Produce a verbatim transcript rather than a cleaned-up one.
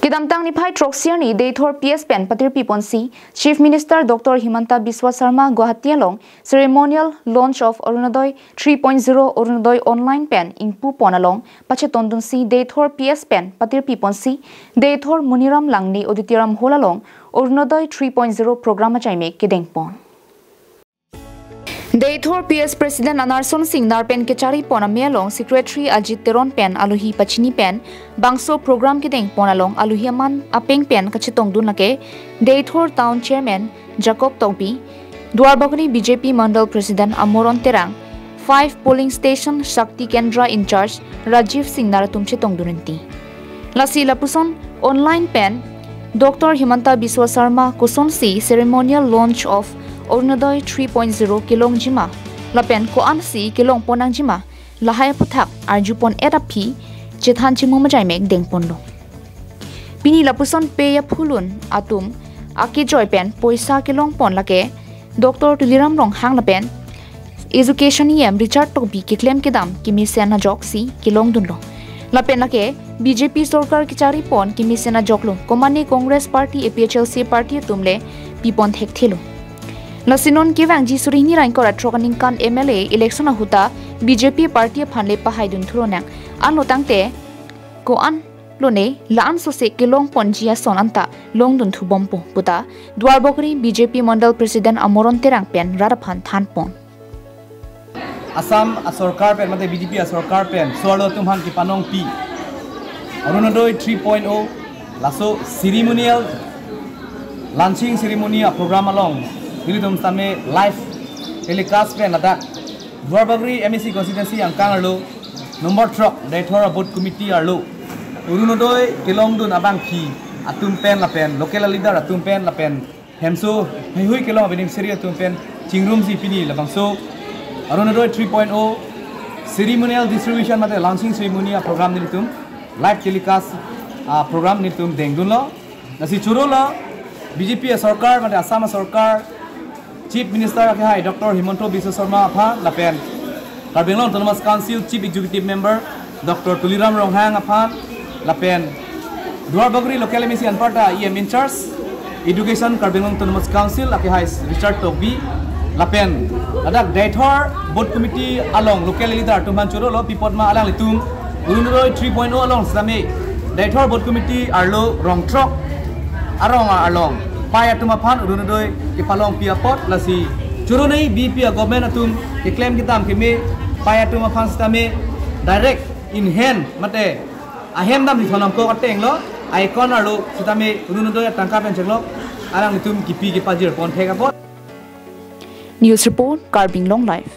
Kedamtang niphai throksi arni Deithor P S pen patirpi ponsi Chief Minister Doctor Himanta Biswa Sarma Guwahati along ceremonial launch of Orunodoi three point zero Orunodoi online pen ingpu pon along pachetongdunsi Deithor P S pen patirpi ponsi Deithor Moniram Langne Auditorium Hall along Orunodoi three point zero program achaime kedeng pon. Deithor P S President Anarson Singnar pen kechari pon ame along Secretary Ajit Teron pen alohi pachini pen bangso program kedeng pon along alohi aman apeng pen kachetongdun lake Deithor Town Chairman Jacob Tokbi, Duarbagori B J P Mandal President Amoron Terang, five polling station Shakti Kendra in charge Rajiv Singnar atum chetongdun rinti. Lasi lapuson online pen Doctor Himanta Biswa Sarma kosonsi ceremonial launch of Orunodoi three point zero kelongjima lapen ko-ansi kelong pon nangjima lahai aputhak arju pon et aphi chethan chimum achaime deng ponlo. Pini lapuson pei aphulun atum akejoi pen poisa kelong pon lake Doctor Tuliram Ronghang lapen Education E M Richard Tokbi keklem kedam kemesen ajoksi kelongdunlo. Lapen lake B J P sorkar kechari pon kemesen ajoklo, komane Congress Party, A P H L C party atum le pipon thekthelo. Lasi non kevangji suri hini ra ingkoi ra throk aningkan M L A election ahut ta B J P party aphan le pahaidun thuro nang. Anlo tangte ko-an lone la-an sose kelong ponji ason anta longdun thubompo puta Duarbagori B J P Mandal President Amoron Terang pen rat aphan than pon. Assam asorkar pen mate B J P asorkar pen so-arlo atum aphan kepanongpi Orunodoi three point oh laso ceremonial launching ceremony aprogram along nelitum sitame live telecast pen ladak Duarbagori M A C constituency angkang arlo number throk Deithor Booth Committee arlo Orunodoi kelongdun abangpi atum pen lapen local leader atum pen lapen hemso heihui kelong abining seri atum pen chingrumsi pini labangso Orunodoi three point oh ceremonial distribution mate launching ceremony aprogram nelitum live telecast aprogram nelitum dengdunlo. Lasi chorolo B J P asorkar mate Assam asorkar Chief Minister akehai Doctor Himanta Biswa Sarma aphan lapen Karbi Anglong Autonomous Council Chief Executive Member Doctor Tuliram Ronghang aphan lapen Duarbagori local M A C anparta E M in charge Education Karbi Anglong Autonomous Council akehai Richard Tokbi lapen ladak Deithor Booth Committee along local leader atum aphan chorolo pi apot ma alanglitum Orunodoi three point oh along sitame Deithor Booth Committee arlo rong throk arong arlong pai atum aphan Orunodoi kepalongpi apot lasi choro nei B J P a government atum keklem kedam keme pai atum aphan sitame direct in hand mate ahem damsi thon nangkok ateng lo a-account arlo sitame Orunodoi atangka pen chenglo alanglitum kipi kepajir pon thek apot. News report, Karbi Anglong Live.